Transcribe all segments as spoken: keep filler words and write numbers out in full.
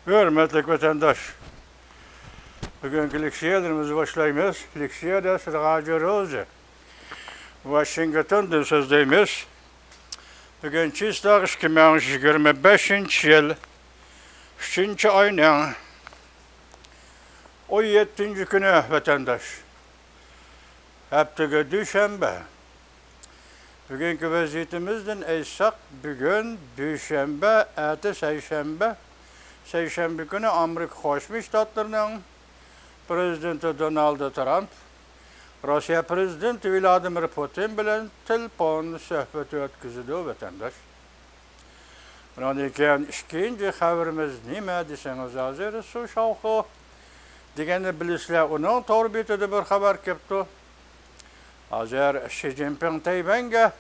ھۆرمەتلىك ۋەتەنداش، بۈگۈنكى لېكسىيەلىرىمىزنى باشلايمىز. لېكسىيەدە سىلىغا ھاجى روزى، ۋاشىنگتوندىن سۆزلەيمىز. بۈگۈن چىسلاغ ئىككى مىڭ يىگىرمە بەشىنچى يىل، ئۈچىنچى ئاينىڭ ئون يەتتىنچى كۈنى، ۋەتەنداش. ھەپتىگە دۈشەنبە. بۈگۈنكى ۋەزىيىتىمىزدىن ئېيتساق، بۈگۈن دۈشەنبە، ئەتە سەيشەنبە. سەيشەنبە كۈنى ئامېرىكا قوشما شتاتلىرىنىڭ پرېزىدېنتى دونالد ترامپ روسىيە پرېزىدېنتى ۋلادىمىر پۇتىن بىلەن تېلېفون سۆھبىتى ئۆتكۈزىدۇ، ۋەتەنداش. ئۇنىڭدىن كېيىن ئىككىنچى خەۋىرىمىز نېمە دېسىڭىز، ھازىر سۇ شاۋخۇ دېگەننى بىلىسىلەر، ئۇنىڭ تور بېتىدە بىر خەۋەر كېلىپتۇ. ھازىر شى جىنپىڭ تەيۋەنگە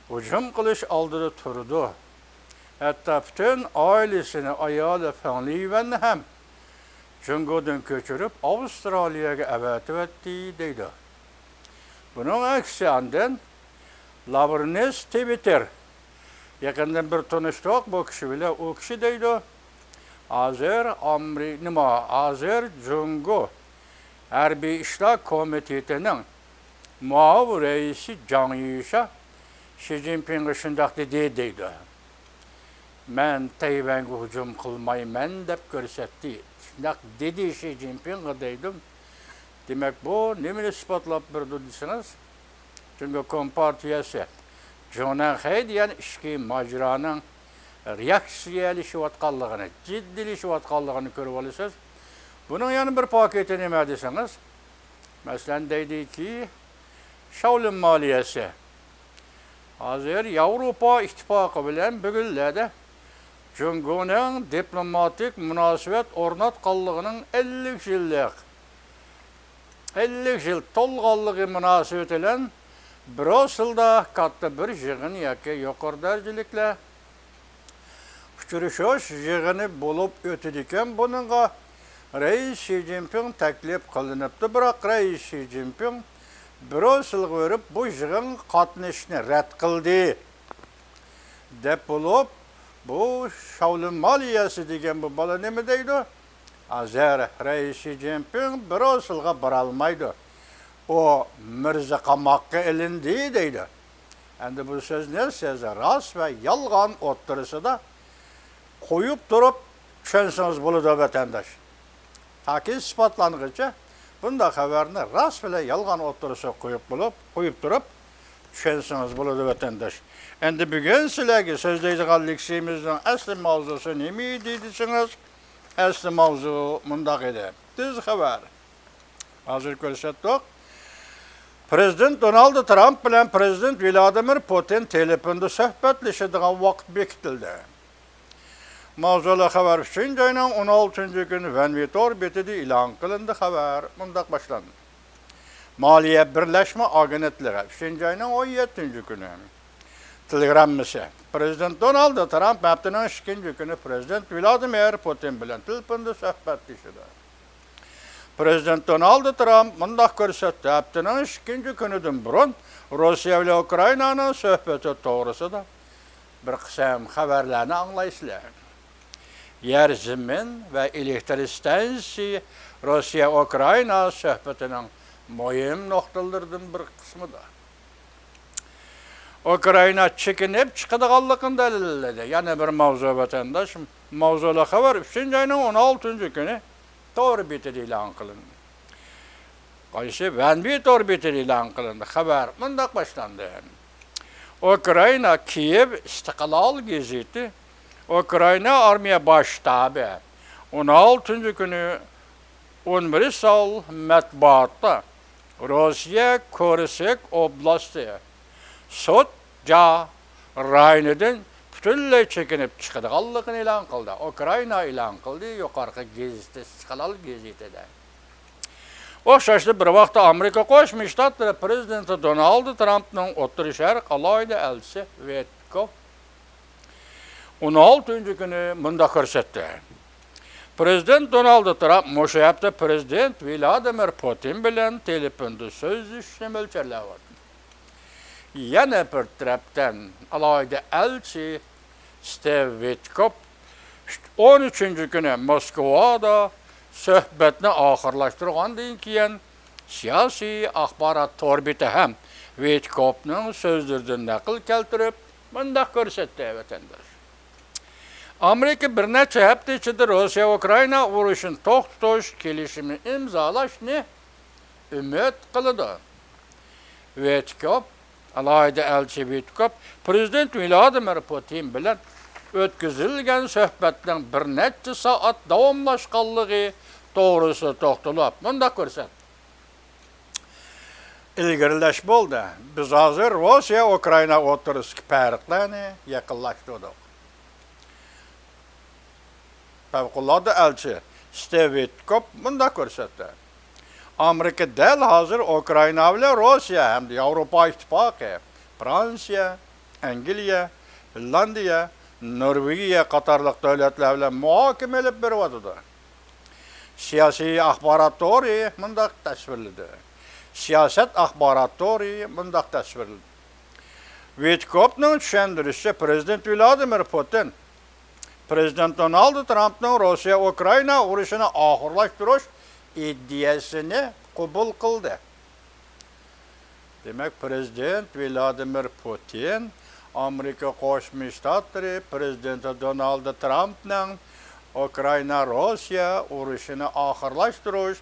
ھۇجۇم قىلىش ئالدىدا تۇرىدۇ. ھەتتا پۈتۈن ئائىلىسىنى، ئايالى فېڭ لىيۋەننى ھەم جۇڭگودىن كۆچۈرۈپ، ئاۋسترالىيەگە ئەۋەتىۋەتتى، دەيدۇ. بۇنىڭ ئەكسى ئاندىن لابرنىس تىۋىتېر. يېقىندىن بىر تونۇشتۇق بۇ كىشى بىلەن. ئۇ كىشى دەيدۇ، ھازىر ئامېرى-، نېمە، ھازىر جۇڭگو ھەربىي ئىشلار كومىتېتىنىڭ مۇئاۋىن رەئىسى جاڭ يۈشا شى جىنپىڭغا شۇنداق دېدى، دەيدۇ. مەن تەيۋەنگە ھۇجۇم قىلمايمەن دەپ كۆرسەتتى. شۇنداق دېدى شى جىنپىڭغا، دەيدۇ. دېمەك، بۇ نېمىنى ئىسپاتلاپ بېرىدۇ دېسىڭىز، جۇڭگو كومپارتىيەسى جۇڭنەنخەي دېگەن ئىچكى ماجىرانىڭ رېئاكسىيەلىشىۋاتقانلىقىنى، جىددىيلىشىۋاتقانلىقىنى كۆرۈۋالىسىز. بۇنىڭ يەنە بىر پاكىتى نېمە دېسىڭىز، مەسىلەن، دەيدىكى، شاۋلىن مالىيەسى ھازىر ياۋروپا ئىتتىپاقى بىلەن بۈگۈنلەردە جۇڭگونىڭ دىپلوماتىك مۇناسىۋەت ئورناتقانلىقىنىڭ ئەللىك يىللىق، ئەللىك يىل تولغانلىقى مۇناسىۋىتى بىلەن بروسسېلدا كاتتا بىر يىغىن ياكى يۇقىرى دەرىجىلىكلەر ئۇچرىشىش يىغىنى بولۇپ ئۆتىدىكەن. بۇنىڭغا رەئىس شى جىنپىڭ تەكلىپ قىلىنىپتۇ، بىراق رەئىس شى جىنپىڭ بروسسېلغا بېرىپ بۇ يىغىنغا قاتنىشىشنى رەت قىلدى، دەپ بولۇپ، بۇ شاۋلىن مالىيەسى دېگەن بۇ بالا نېمە دەيدۇ؟ ھازىر رەئىس شى جىنپىڭ بروسسېلغا بارالمايدۇ. ئۇ مىرزا قاماققا ئېلىندى، دەيدۇ. ئەمدى بۇ سۆزنى سىز راست ۋە يالغان ئوتتۇرىسىدا قويۇپ تۇرۇپ چۈشەنسىڭىز بولىدۇ، ۋەتەنداش. تاكى ئىسپاتلانغىچە بۇنداق خەۋەرنى راست بىلەن يالغان ئوتتۇرىسىغا قويۇپ بولۇپ، قويۇپ تۇرۇپ چۈشەنسىڭىز بولىدۇ، ۋەتەنداش. ئەمدى بۈگۈن سىلەرگە سۆزلەيدىغان لېكسىيىمىزنىڭ ئەسلى ماۋزۇسى نېمە ئىدى دېسىڭىز، ئەسلى ماۋزۇ مۇنداق ئىدى. تېز خەۋەر. ھازىر كۆرسەتتۇق. پرېزىدېنت دونالد ترامپ بىلەن پرېزىدېنت ۋلادىمىر پۇتىن تېلېفوندا سۆھبەتلىشىدىغان ۋاقىت بېكىتىلدى. ماۋزۇلۇق خەۋەر ئۈچىنچى ئاينىڭ ئون ئالتىنچى كۈنى ۋەنۋى تور بېتىدە ئېلان قىلىندى. خەۋەر مۇنداق باشلاندى. مالىيە بىرلەشمە ئاگېنتلىقى ئۈچىنچى ئاينىڭ ئون يەتتىنچى كۈنى تېلېگراممىسى. پرېزىدېنت دونالد ترامپ ھەپتىنىڭ ئىككىنچى كۈنى پرېزىدېنت ۋلادىمىر پۇتىن بىلەن تېلېفوندا سۆھبەتلىشىدۇ. پرېزىدېنت دونالد ترامپ مۇنداق كۆرسەتتى، ھەپتىنىڭ ئىككىنچى كۈنىدىن بۇرۇن روسىيە بىلەن ئۇكرائىنانىڭ سۆھبىتى توغرىسىدا بىر قىسىم خەۋەرلەرنى ئاڭلايسىلەر. يەر زېمىن ۋە ئېلېكتر ئىستانسىسى روسىيە ئۇكرائىنا سۆھبىتىنىڭ مۇھىم نۇقتىلىرىدىن بىر قىسمىدۇر. ئۇكرائىنا چېكىنىپ چىقىدىغانلىقىنى دەلىللىدى. يەنە بىر ماۋزۇ، ۋەتەنداش. ماۋزۇلۇق خەۋەر ئۈچىنچى ئاينىڭ ئون ئالتىنچى كۈنى تور بېتىدە ئېلان قىلىندى. قايسى؟ ۋەنبى تور بېتىدە ئېلان قىلىندى. خەۋەر مۇنداق باشلاندى. ئۇكرائىنا، كىيېۋ، ئىستىقلال گېزىتى، ئۇكرائىنا ئارمىيە باش شتابى ئون ئالتىنچى كۈنى ئۇنىۋېرسال مەتبۇئاتتا روسىيە كۇرسك ئوبلاستى سوتجا رايونىدىن پۈتۈنلەي چېكىنىپ چىقىدىغانلىقىنى ئېلان قىلدى. ئۇكرائىنا ئېلان قىلدى، يۇقىرىقى گېزىتى، ئىستىقلال گېزىتىدە. ئوخشاشلا بىر ۋاقىتتا ئامېرىكا قوشما شتاتلىرى پرېزىدېنتى دونالد ترامپنىڭ ئوتتۇرا شەرق ئالاھىدە ئەلچىسى ۋىتكوف ئون ئالتىنچى كۈنى مۇنداق كۆرسەتتى. پرېزىدېنت دونالد ترامپ مۇشۇ ھەپتە پرېزىدېنت ۋلادىمىر پۇتىن بىلەن تېلېفوندا سۆزلىشىشنى مۆلچەرلەۋاتىدۇ. يەنە بىر تەرەپتىن، ئالاھىدە ئەلچى ستېۋ ۋىتكوف ئون ئۈچىنچى كۈنى موسكۋادا سۆھبەتنى ئاخىرلاشتۇرغاندىن كېيىن، سىياسىي ئاخبارات تور بېتى ھەم ۋىتكوفنىڭ سۆزلىرىدىن نەقىل كەلتۈرۈپ، مۇنداق كۆرسەتتى، ۋەتەنداش. ئامېرىكا بىر نەچچە ھەپتە ئىچىدە روسىيە-ئۇكرائىنا ئۇرۇشىنى توختىتىش كېلىشىمى ئىمزالاشنى ئۈمىد قىلىدۇ. ۋىتكوف، ئالاھىدە ئەلچى ۋىتكوف پىرېزىدېنت ۋلادىمىر پۇتىن بىلەن ئۆتكۈزۈلگەن سۆھبەتنىڭ بىر نەچچە سائەت داۋاملاشقانلىقى توغرىسىدا توختىلىپ، مۇنداق كۆرسەتتى. ئىلگىرىلەش بولدى. بىز ھازىر روسىيە-ئۇكرائىنا ئوتتۇرىسىدىكى پەرقلەرنى يېقىنلاشتۇردۇق. پەۋقۇلئاددە ئەلچى ستېۋ ۋىتكوف مۇنداق كۆرسەتتى. ئامېرىكا دەل ھازىر ئۇكرائىنا بىلەن روسىيە ھەمدە ياۋروپا ئىتتىپاقى، فرانسىيە، ئەنگلىيە، فىنلاندىيە، نورۋېگىيە قاتارلىق دۆلەتلەر بىلەن مۇھاكىمە ئېلىپ بېرىۋاتىدۇ. سىياسىي ئاخبارات تورى مۇنداق تەسۋىرلىدى. سىياسەت ئاخبارات تورى مۇنداق تەسۋىرلىدى. ۋىتكوفنىڭ چۈشەندۈرۈشىچە، پىرېزىدېنت ۋلادىمىر پۇتىن پىرېزىدېنت دونالد ترامپنىڭ روسىيە-ئۇكرائىنا ئۇرۇشىنى ئاخىرلاشتۇرۇش ئىدىيەسىنى قوبۇل قىلدى. دېمەك، پىرېزىدېنت ۋلادىمىر پۇتىن ئامېرىكا قوشما شتاتلىرى پىرېزىدېنتى دونالد ترامپنىڭ ئۇكرائىنا-روسىيە ئۇرۇشىنى ئاخىرلاشتۇرۇش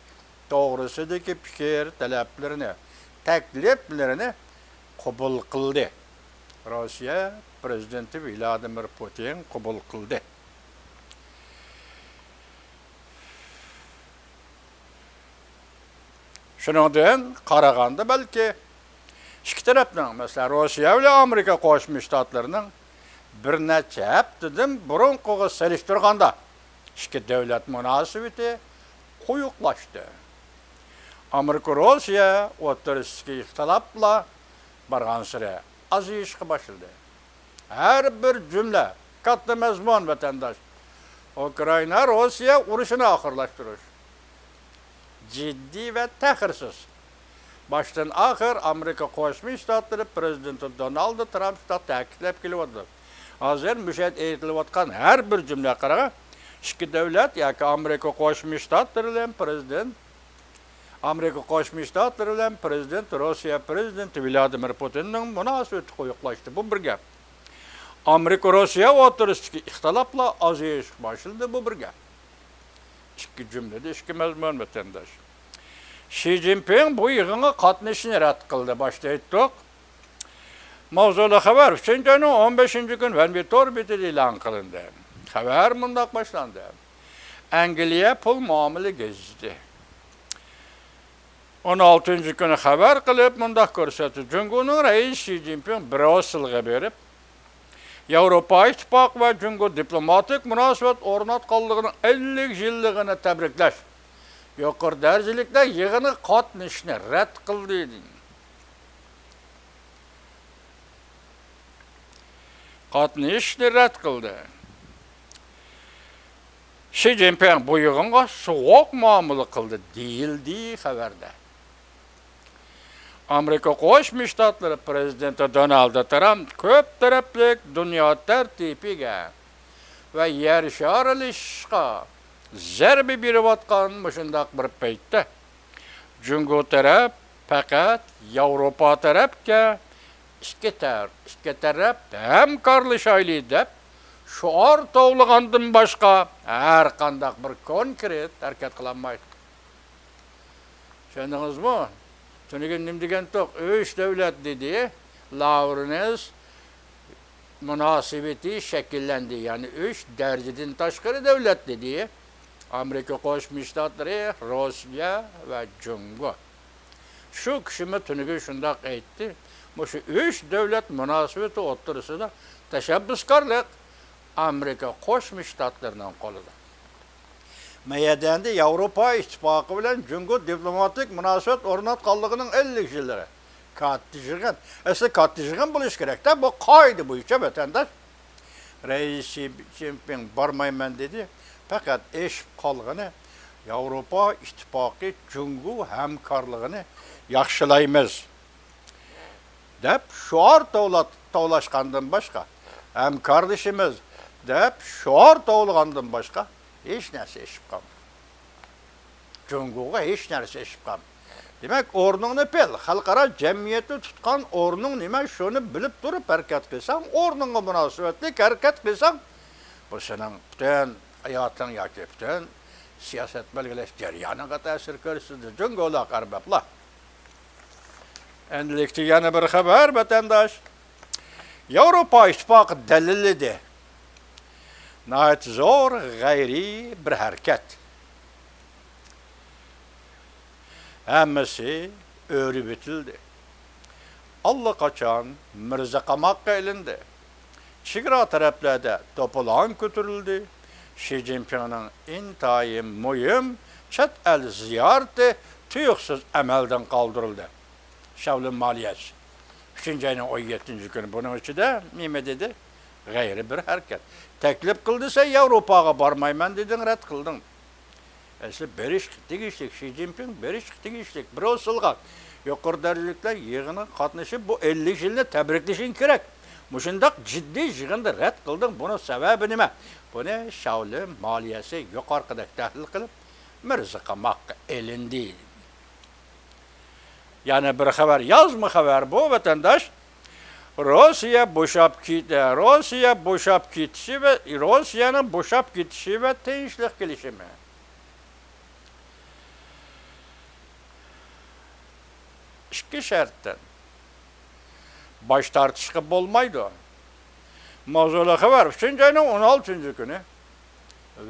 توغرىسىدىكى پىكىر تەلەپلىرىنى، تەكلىپلىرىنى قوبۇل قىلدى. روسىيە پىرېزىدېنتى ۋلادىمىر پۇتىن قوبۇل قىلدى. شۇنىڭدىن قارىغاندا، بەلكى ئىككى تەرەپنىڭ، مەسىلەن، روسىيە بىلەن ئامېرىكا قوشما شتاتلىرىنىڭ بىر نەچچە ھەپتىدىن بۇرۇنقىغا سېلىشتۇرغاندا، ئىككى دۆلەت مۇناسىۋىتى قويۇقلاشتى. ئامېرىكا-روسىيە ئوتتۇرىسىدىكى ئىختىلاپلار بارغانسېرى ئازىيىشقا باشلىدى. ھەر بىر جۈملە كاتتا مەزمۇن، ۋەتەنداش. ئۇكرائىنا-روسىيە ئۇرۇشىنى ئاخىرلاشتۇرۇش. جىددىي ۋە تەخىرسىز. باشتىن ئاخىر ئامېرىكا قوشما شتاتلىرى پىرېزىدېنتى دونالد ترامپ شۇنداق تەكىتلەپ كېلىۋاتىدۇ. ھازىر مۇشۇ يەردە ئېيتىلىۋاتقان ھەر بىر جۈملىگە قاراڭ، ئىككى دۆلەت ياكى ئامېرىكا قوشما شتاتلىرى بىلەن پىرېزىدېنت، ئامېرىكا قوشما شتاتلىرى بىلەن پىرېزىدېنت، روسىيە پىرېزىدېنتى ۋلادىمىر پۇتىننىڭ مۇناسىۋىتى قويۇقلاشتى. بۇ بىر گەپ. ئامېرىكا-روسىيە ئوتتۇرىسىدىكى ئىختىلاپلار ئازىيىشقا باشلىدى. بۇ بىر گەپ. ئىككى جۈملىدە ئىككى مەزمۇن، ۋەتەنداش. شى جىنپىڭ بۇ يىغىنغا قاتنىشىشنى رەت قىلدى. باشتا ئېيتتۇق. ماۋزۇلۇق خەۋەر ئۈچىنچى ئاينىڭ ئون بەشىنچى كۈنى ۋەنۋى تور بېتىدە ئېلان قىلىندى. خەۋەر مۇنداق باشلاندى. ئەنگلىيە پۇل مۇئامىلە گېزىتى ئون ئالتىنچى كۈنى خەۋەر قىلىپ مۇنداق كۆرسەتتى: جۇڭگونىڭ رەئىسى شى جىنپىڭ بريۇسسېلغا بېرىپ، ياۋروپا ئىتتىپاقى ۋە جۇڭگو دىپلوماتىك مۇناسىۋەت ئورناتقانلىقىنىڭ ئەللىك يىللىقىنى تەبرىكلەش يۇقىرى دەرىجىلىكلەر يىغىنىغا قاتنىشىشنى رەت قىلدى. قاتنىشىشنى رەت قىلدى. شى جىنپىڭ بۇ يىغىنغا سوغۇق مۇئامىلە قىلدى، دېيىلدى خەۋەردە. ئامېرىكا قوشما شتاتلىرى پىرېزىدېنتى دونالد ترامپ كۆپ تەرەپلىك دۇنيا تەرتىپىگە ۋە يەر شارىلىشىشقا زەربە بېرىۋاتقان مۇشۇنداق بىر پەيتتە، جۇڭگو تەرەپ پەقەت ياۋروپا تەرەپكە ئىككى تەر-، ئىككى تەرەپ ھەمكارلىشايلى دەپ شوئار توۋلىغاندىن باشقا ھەر قانداق بىر كونكرېت ھەرىكەت قىلالمايدۇ. چۈشەندىڭىزمۇ؟ تۈنۈگۈن نېمە دېگەنتۇق؟ ئۈچ دۆلەت دېدى. لاۋرېنس مۇناسىۋىتى شەكىللەندى. يەنى ئۈچ دەرىجىدىن تاشقىرى دۆلەت دېدى. ئامېرىكا قوشما شتاتلىرى، روسىيە ۋە جۇڭگو. شۇ كىشىمۇ تۈنۈگۈن شۇنداق ئېيتتى. مۇشۇ ئۈچ دۆلەت مۇناسىۋىتى ئوتتۇرىسىدا تەشەببۇسكارلىق ئامېرىكا قوشما شتاتلىرىنىڭ قولىدا. مەيەدەندە ياۋروپا ئىتتىپاقى بىلەن جۇڭگو دىپلوماتىك مۇناسىۋەت ئورناتقانلىقىنىڭ ئەللىك يىللىرى. كاتتا يىغىن. ئەسلى كاتتا يىغىن بولۇشى كېرەك-دە، بۇ قائىدە بويىچە، ۋەتەنداش. رەئىس شى جىنپىڭ بارمايمەن دېدى. پەقەت ئېشىپ قالغىنى ياۋروپا ئىتتىپاقى جۇڭگو ھەمكارلىقىنى ياخشىلايمىز دەپ شوئار توۋلا-، توۋلاشقاندىن باشقا، ھەمكارلىشىمىز، دەپ شوئار توۋلىغاندىن باشقا ھېچ نەرسە ئېشىپ قالمىدى. جۇڭگوغا ھېچ نەرسە ئېشىپ قالمىدى. دېمەك، ئورنۇڭنى بىل، خەلقئارا جەمئىيەتتە تۇتقان ئورنۇڭ نېمە، شۇنى بىلىپ تۇرۇپ ھەرىكەت قىلساڭ، ئورنۇڭغا مۇناسىۋەتلىك ھەرىكەت قىلساڭ، بۇ سېنىڭ پۈتۈن ھاياتىڭ ياكى پۈتۈن سىياسەت بەلگىلەش جەريانىغا تەسىر كۆرسىتىدۇ. جۇڭگولۇق ئەربابلار. ئەمدىلىكتە يەنە بىر خەۋەر، ۋەتەنداش. ياۋروپا ئىتتىپاقى دەلىللىدى. ناھايىتى زور غەيرىي بىر ھەرىكەت. ھەممىسى ئۆرۈۋېتىلدى. ئاللىقاچان مىرزا قاماققا ئېلىندى. چېگرا تەرەپلەردە توپىلاڭ كۆتۈرۈلدى. شى جىنپىڭنىڭ ئىنتايىن مۇھىم چەت ئەل زىيارىتى تۇيۇقسىز ئەمەلدىن قالدۇرۇلدى. شاۋلىن مالىيەسى ئۈچىنچى ئاينىڭ ئون يەتتىنچى كۈنى بۇنىڭ ئىچىدە نېمە دېدى؟ غەيرىي بىر ھەرىكەت. تەكلىپ قىل دېسە، ياۋروپاغا بارمايمەن دېدىڭ، رەت قىلدىڭ. ئەسلى بېرىشقا تېگىشلىك، شى جىنپىڭ بېرىشقا تېگىشلىك، بروسسېلغا يۇقىرى دەرىجىلىكلەر يىغىنىغا قاتنىشىپ، بۇ ئەللىك يىلنى تەبرىكلىشىڭ كېرەك. مۇشۇنداق جىددىي يىغىندا رەت قىلدىڭ، بۇنىڭ سەۋەبى نېمە؟ بۇنى شاۋلىن مالىيەسى يۇقىرىقىدەك تەھلىل قىلىپ، مىرزا قاماققا ئېلىندى. يەنە بىر خەۋەر، يازما خەۋەر بۇ، ۋەتەنداش. روسىيە بوشاپ كېتە، روسىيە بوشاپ كېتىشى ۋە روسىيەنىڭ بوشاپ كېتىشى ۋە تىنچلىق كېلىشىمى. ئىككى شەرتتىن باش تارتىشقا بولمايدۇ. ماۋزۇلۇق خەۋەر ئۈچىنچى ئاينىڭ ئون ئالتىنچى كۈنى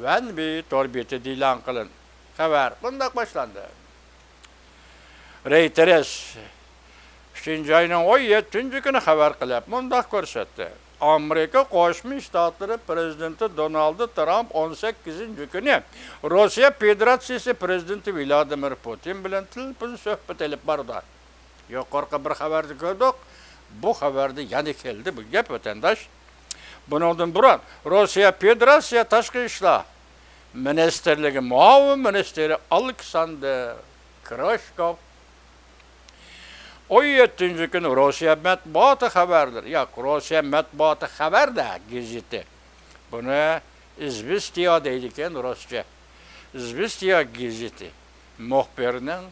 ۋەنبى تور بېتىدە ئېلان قىلىندى. خەۋەر بۇنداق باشلاندى. رېيتېرس ئۈچىنچى ئاينىڭ ئون يەتتىنچى كۈنى خەۋەر قىلىپ مۇنداق كۆرسەتتى. ئامېرىكا قوشما شتاتلىرى پىرېزىدېنتى دونالد ترامپ ئون سەككىزىنچى كۈنى روسىيە فېدېراتسىيىسى پىرېزىدېنتى ۋلادىمىر پۇتىن بىلەن تېلېفون سۆھبىتى ئېلىپ بارىدۇ. يۇقىرىقى بىر خەۋەردە كۆردۇق. بۇ خەۋەردە يەنە كەلدى بۇ گەپ، ۋەتەنداش. بۇنىڭدىن بۇرۇن روسىيە فېدېراتسىيە تاشقى ئىشلار مىنىستىرلىكى مۇئاۋىن مىنىستىرى ئالېكساندىر كراشكوف ئون يەتتىنچى كۈنى روسىيە مەتبۇئاتى خەۋەرلىرى، ياق، روسىيە مەتبۇئاتى خەۋەردە گېزىتى، بۇنى ئىزۋېستىيا دەيدىكەن رۇسچە، ئىزۋېستىيا گېزىتى مۇخبىرىنىڭ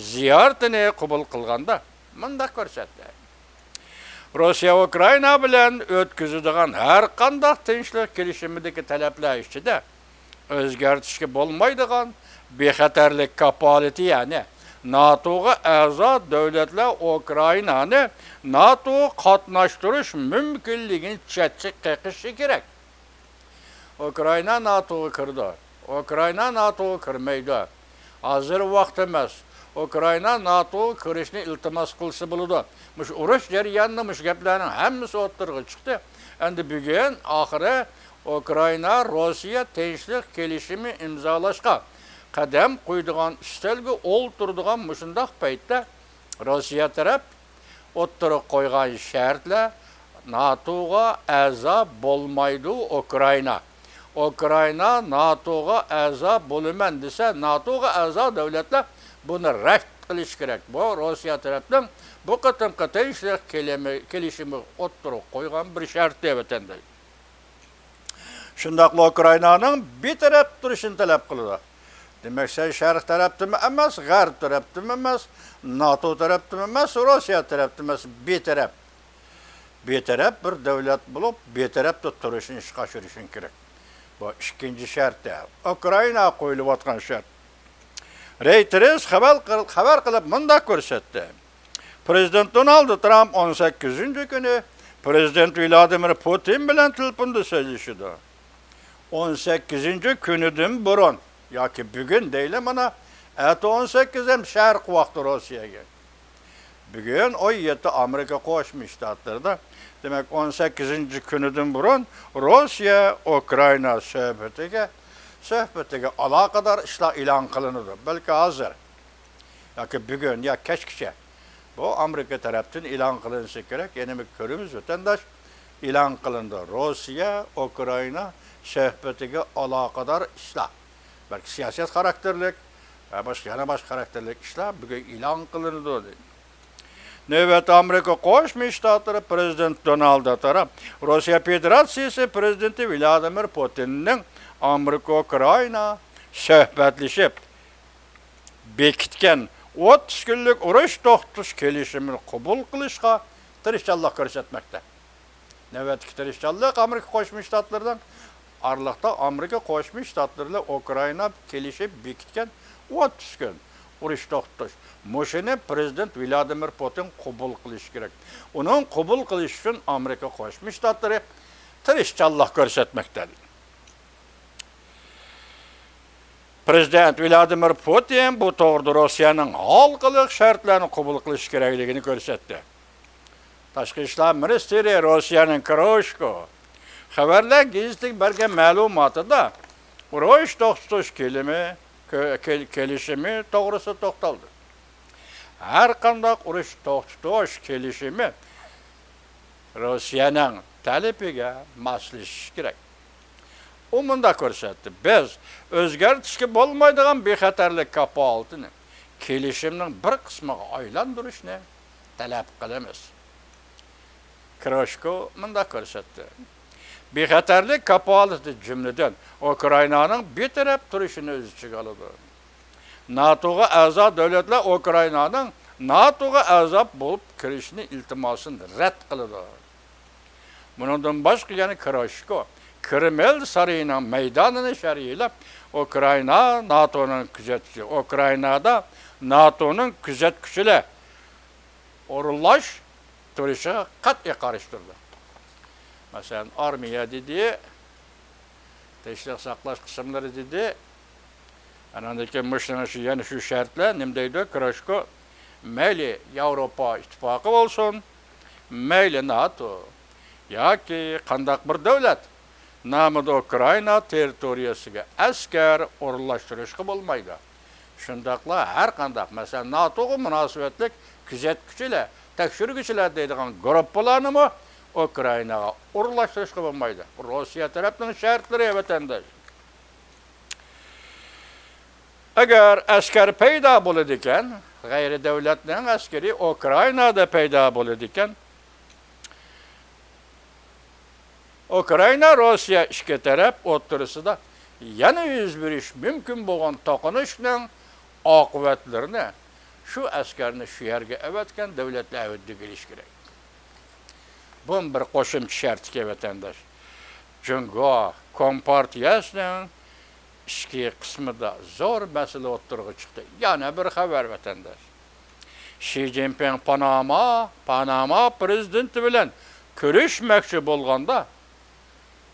زىيارىتىنى قوبۇل قىلغاندا مۇنداق كۆرسەتتى. روسىيە ئۇكرائىنا بىلەن ئۆتكۈزىدىغان ھەر قانداق تىنچلىق كېلىشىمىدىكى تەلەپلەر ئىچىدە ئۆزگەرتىشكە بولمايدىغان بىخەتەرلىك كاپالىتى، يەنى ناتوغا ئەزا دۆلەتلەر ئۇكرائىنانى ناتوغا قاتناشتۇرۇش مۇمكىنلىكىنى چەتكە قېقىشى كېرەك. ئۇكرائىنا ناتوغا كىرىدۇ. ئۇكرائىنا ناتوغا كىرمەيدۇ. ھازىر ۋاقتى ئەمەس. ئۇكرائىنا ناتوغا كىرىشنى ئىلتىماس قىلسا بولىدۇ. مۇشۇ ئۇرۇش جەريانىدا مۇشۇ گەپلەرنىڭ ھەممىسى ئوتتۇرىغا چىقتى. ئەمدى بۈگۈن ئاخىرى ئۇكرائىنا، روسىيە تىنچلىق كېلىشىمى ئىمزالاشقا قەدەم قويىدىغان ئۈستەلگە ئولتۇرىدىغان مۇشۇنداق پەيتتە روسىيە تەرەپ ئوتتۇرىغا قويغان شەرتلەر، ناتوغا ئەزا بولمايدۇ ئۇكرائىنا. ئۇكرائىنا ناتوغا ئەزا بولىمەن دېسە، ناتوغا ئەزا دۆلەتلەر بۇنى رەت قىلىشى كېرەك. بۇ روسىيە تەرەپنىڭ بۇ قېتىمقى تىنچلىق كېلىمى-، كېلىشىمىگە ئوتتۇرىغا قويغان بىر شەرتى، ۋەتەنداش. شۇنداقلا ئۇكرائىنانىڭ بىتەرەپ تۇرۇشىنى تەلەپ قىلىدۇ. دېمەك، سەن شەرق تەرەپتىنمۇ ئەمەس، غەرب تەرەپتىنمۇ ئەمەس، ناتو تەرەپتىنمۇ ئەمەس، روسىيە تەرەپتىن ئەمەس، بىتەرەپ. بىتەرەپ بىر دۆلەت بولۇپ، بىتەرەپتە تۇرۇشنى ئىشقا ئاشۇرۇشۇڭ كېرەك. بۇ ئىككىنچى شەرتى، ئۇكرائىنا قويۇلۇۋاتقان شەرت. رېيتېرس خەۋەر قىل-، خەۋەر قىلىپ مۇنداق كۆرسەتتى. پىرېزىدېنت دونالد ترامپ ئون سەككىزىنچى كۈنى پىرېزىدېنت ۋلادىمىر پۇتىن بىلەن تېلېفوندا سۆزلىشىدۇ. ئون سەككىزىنچى كۈنىدىن بۇرۇن ياكى بۈگۈن دەيلى مانا، ئەتە ئون سەككىز ھەم شەرق ۋاقتى روسىيەگە. بۈگۈن ئون يەتتە ئامېرىكا قوشما شتاتلىرىدا. دېمەك، ئون سەككىزىنچى كۈنىدىن بۇرۇن روسىيە ئۇكرائىنا سۆھبىتىگە، سۆھبىتىگە ئالاقىدار ئىشلار ئېلان قىلىنىدۇ. بەلكى ھازىر ياكى بۈگۈن يا كەچكىچە بۇ ئامېرىكا تەرەپتىن ئېلان قىلىنسا كېرەك. يەنە بىر كۆرىمىز، ۋەتەنداش، ئېلان قىلىنىدۇ. روسىيە، ئۇكرائىنا سۆھبىتىگە ئالاقىدار ئىشلار. بەلكى سىياسەت خاراكتېرلىك ۋە باشقا، يەنە باشقا خاراكتېرلىك ئىشلار بۈگۈن ئېلان قىلىنىدۇ، دېدى. نۆۋەتتە ئامېرىكا قوشما شتاتلىرى پرېزىدېنتى دونالد ترامپ روسىيە فېدېراتسىيىسى پرېزىدېنتى ۋلادىمىر پۇتىننىڭ ئامېرىكا ئۇكرائىنا سۆھبەتلىشىپ بېكىتكەن ئوتتۇز كۈنلۈك ئۇرۇش توختىتىش كېلىشىمىنى قوبۇل قىلىشقا تىرىشچانلىق كۆرسەتمەكتە. نۆۋەتتىكى تىرىشچانلىق ئامېرىكا قوشما شتاتلىرىنىڭ ئارىلىقتا ئامېرىكا قوشما شتاتلىرى بىلەن ئۇكرائىنا كېلىشىپ بېكىتكەن ئوتتۇز كۈن ئۇرۇش توختىتىش. مۇشۇنى پرېزىدېنت ۋلادىمىر پۇتىن قوبۇل قىلىشى كېرەك. ئۇنىڭ قوبۇل قىلىشى ئۈچۈن ئامېرىكا قوشما شتاتلىرى تىرىشچانلىق كۆرسەتمەكتە. پرېزىدېنت ۋلادىمىر پۇتىن بۇ توغرىدا روسىيەنىڭ ھالقىلىق شەرتلەرنى قوبۇل قىلىشى كېرەكلىكىنى كۆرسەتتى. تاشقى ئىشلار مىنىستىرى روسىيەنىڭ كروشكو خەۋەرلەر گېزىتىگە بەرگەن مەلۇماتىدا ئۇرۇش توختىتىش كېلىمى، كۆ-، كېل-، كېلىشىمى توغرىسىدا توختالدى. ھەر قانداق ئۇرۇش توختىتىش كېلىشىمى روسىيەنىڭ تەلىپىگە ماسلىشىشى كېرەك. ئۇ مۇنداق كۆرسەتتى، بىز ئۆزگەرتىشكە بولمايدىغان بىخەتەرلىك كاپالىتىنى كېلىشىمنىڭ بىر قىسمىغا ئايلاندۇرۇشنى تەلەپ قىلىمىز. كروشكو مۇنداق كۆرسەتتى، بىخەتەرلىك كاپالىتى جۈملىدىن ئۇكرائىنانىڭ بىتەرەپ تۇرۇشىنى ئۆز ئىچىگە ئالىدۇ. ناتوغا ئەزا دۆلەتلەر ئۇكرائىنانىڭ ناتوغا ئەزا بولۇپ كىرىشىنى ئىلتىماسىنى رەت قىلىدۇ. بۇنىڭدىن باشقا يەنە كروشكو كرېمل سارىيىنىڭ مەيدانىنى شەرھلەپ، ئۇكرائىنا ناتونىڭ كۆزەتكۈچى، ئۇكرائىنادا ناتونىڭ كۆزەتكۈچىلەر ئورۇنلاشتۇرۇشىغا قەتئىي قارشى تۇرىدۇ. مەسىلەن، ئارمىيە دېدى، تىنچلىق ساقلاش قىسىملىرى دېدى. ئاناندىن كېيىن مۇشۇنىڭ ئىچى يەنە شۇ شەرتلەر، نېمە دەيدۇ، كروشكو، مەيلى ياۋروپا ئىتتىپاقى بولسۇن، مەيلى ناتو ياكى قانداق بىر دۆلەت نامىدا ئۇكرائىنا تېررىتورىيەسىگە ئەسكەر ئورۇنلاشتۇرۇشقا بولمايدۇ. شۇنداقلا ھەر قانداق، مەسىلەن، ناتوغا مۇناسىۋەتلىك كۆزەتكۈچىلەر، تەكشۈرگۈچىلەر دەيدىغان گۇرۇپپىلارنىمۇ ئۇكرائىناغا ئورۇنلاشتۇرۇشقا بولمايدۇ. روسىيە تەرەپنىڭ شەرتلىرى، ۋەتەنداش. ئەگەر ئەسكەر پەيدا بولىدىكەن، غەيرىي دۆلەتنىڭ ئەسكىرى ئۇكرائىنادا پەيدا بولىدىكەن، ئۇكرائىنا، روسىيە ئىككى تەرەپ ئوتتۇرىسىدا يەنە يۈز بېرىشى مۇمكىن بولغان توقۇنۇشنىڭ ئاقىۋەتلىرىنى شۇ ئەسكەرنى شۇ يەرگە ئەۋەتكەن دۆلەتلەر ھۆددىگە ئېلىشى كېرەك. بۇ بىر قوشۇمچە شەرتكەن، ۋەتەنداش. جۇڭگو كومپارتىيەسىنىڭ ئىچكى قىسمىدا زور مەسىلە ئوتتۇرىغا چىقتى. يەنە بىر خەۋەر، ۋەتەنداش. شى جىنپىڭ پاناما، پاناما پرېزىدېنتى بىلەن كۆرۈشمەكچى بولغاندا،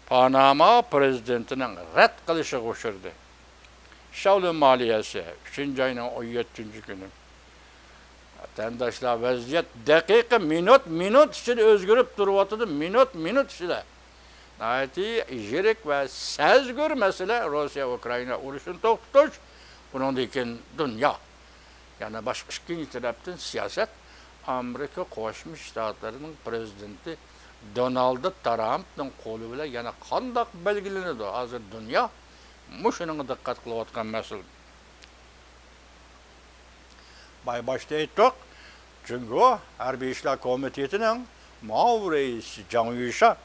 پاناما پرېزىدېنتىنىڭ رەت قىلىشىغا ئۇچرىدى. شاۋلىن مالىيەسى، ئۈچىنچى ئاينىڭ ئون يەتتىنچى كۈنى. ۋەتەنداشلار، ۋەزىيەت دەقىقە، مىنۇت، مىنۇت ئىچىدە ئۆزگىرىپ تۇرۇۋاتىدۇ، مىنۇت، مىنۇت ئىچىدە. ناھايىتى يىرىك ۋە سەزگۈر مەسىلە روسىيە ئۇكرائىنا ئۇرۇشىنى توختىتىش، بۇنىڭدىن كېيىن دۇنيا. يەنە باشقا ئىككىنچى تەرەپتىن سىياسەت ئامېرىكا قوشما شتاتلىرىنىڭ پرېزىدېنتى دونالد ترامپنىڭ قولى بىلەن يەنە قانداق بەلگىلىنىدۇ؟ ھازىر دۇنيا مۇشۇنىڭغا دىققەت قىلىۋاتقان مەسىلە. بايا باشتا ئېيتتۇق، جۇڭگو ھەربىي ئىشلار كومىتېتىنىڭ مۇئاۋىن رەئىسى جاڭ يۈشا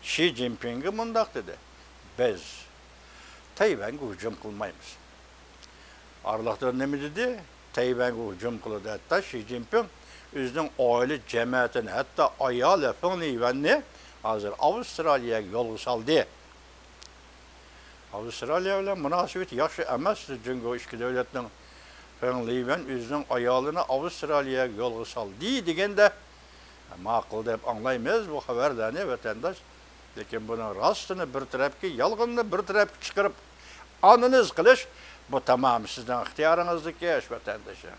شى جىنپىڭگە مۇنداق دېدى، بىز تەيۋەنگە ھۇجۇم قىلمايمىز. ئارىلىقتا نېمە دېدى؟ تەيۋەنگە ھۇجۇم قىلىدۇ. ھەتتا شى جىنپىڭ ئۆزىنىڭ ئائىلە جەمەتىنى، ھەتتا ئايالى فېڭ لىۋەننى ھازىر ئاۋسترالىيەگە يولغا سالدى. ئاۋسترالىيە بىلەن مۇناسىۋىتى ياخشى ئەمەس، جۇڭگو ئىككى دۆلەتنىڭ. فېڭ لىۋەن ئۆزىنىڭ ئايالىنى ئاۋسترالىيەگە يولغا سالدى دېگەندە، ماقۇل دەپ ئاڭلايمىز بۇ خەۋەرلەرنى، ۋەتەنداش. لېكىن بۇنىڭ راستىنى بىر تەرەپكە، يالغىنىنى بىر تەرەپكە چىقىرىپ ئانالىز قىلىش، بۇ تامامەن سىزنىڭ ئىختىيارىڭىزدىكى ئىش، ۋەتەنداشلار.